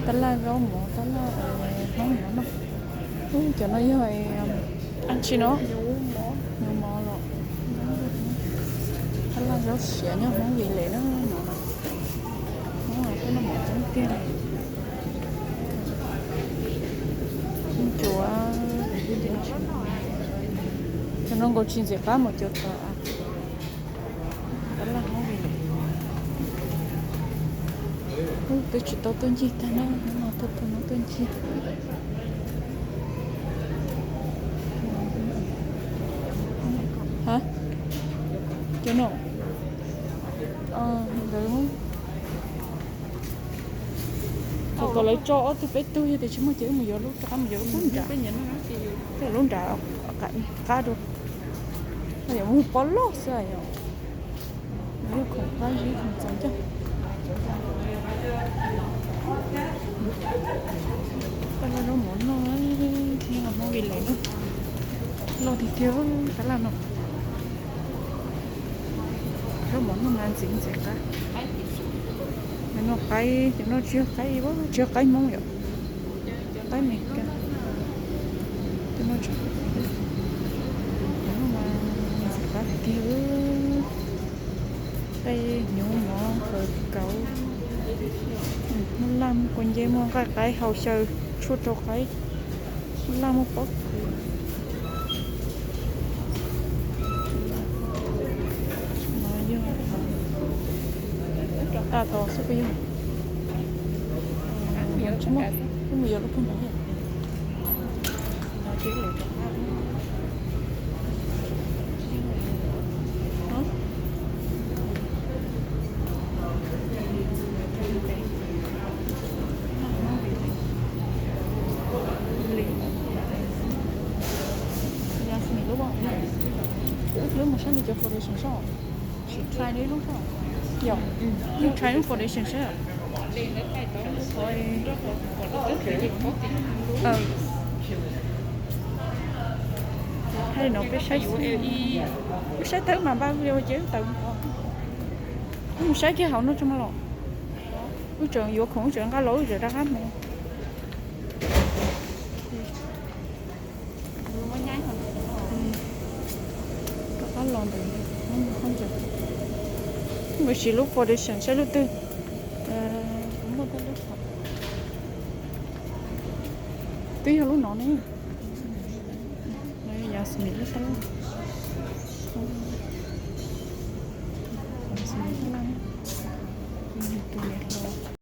Tab laj zaub mov, tab laj hmoob no no. Cov no yog tsi no? Nyuv mov los. Tab laj zaub siav nyob hmoob Vim Lev na no. Hmoob no kuj noj mov coob tiag. Cua, cov no nkaus tsis ntxim qab mus cua tod. Tab laj hmoob Vim Lev. Twb tsis tau tuaj ncig tag na, hnub no tuaj tag no tuaj ncig. Ha, cov no, nkawd, thaum kom lawv tso ob tug peb tug yog tias tsis muaj ces wb mus yuav lub rov qab mus yuav lub qub nram, lub nram qab rau, yuav mus pob loj xwb yom. Yog khoom qab zib khoom txaus ncaj. Tab laj zaub mov noj, noj hmoob Vim Lev na. Loj tiag tiag tab laj no. Zaub mov noj mas ntxim ntxim qab. Noj qaib, noj tsis yog qaib, tsis yog qaib hmoob yom. Qaib Meskas. Noj mas ntxim qab tiag tiag. Qaib hnyuv mov, hawv kauv, muaj laj, muaj kua nceb, muaj nqaij qaib, hau xyaw, tshuaj rau qaib, laj, muaj pob kws. No yog, tas tos xwb puas yog? Wb mus yuav lub kub nram. Wb mus saib nws cov foundation saib. Yog, wb try lub foundation saib. Thaij no peb saib xwb. Wb saib tawm mas npaj video ces wb tawm. Wb mus saib kiag hauv no tso mas los. Wb tseem yuav khoom, wb tseem nqa los, wb tseem rov qab mus. Rov qab los ntawm no, wb mus siv lub foundation saib lub twg. Twb yog lub no ne. Yasmine lub tab laj. Yasmine tab laj, tus niam hluas.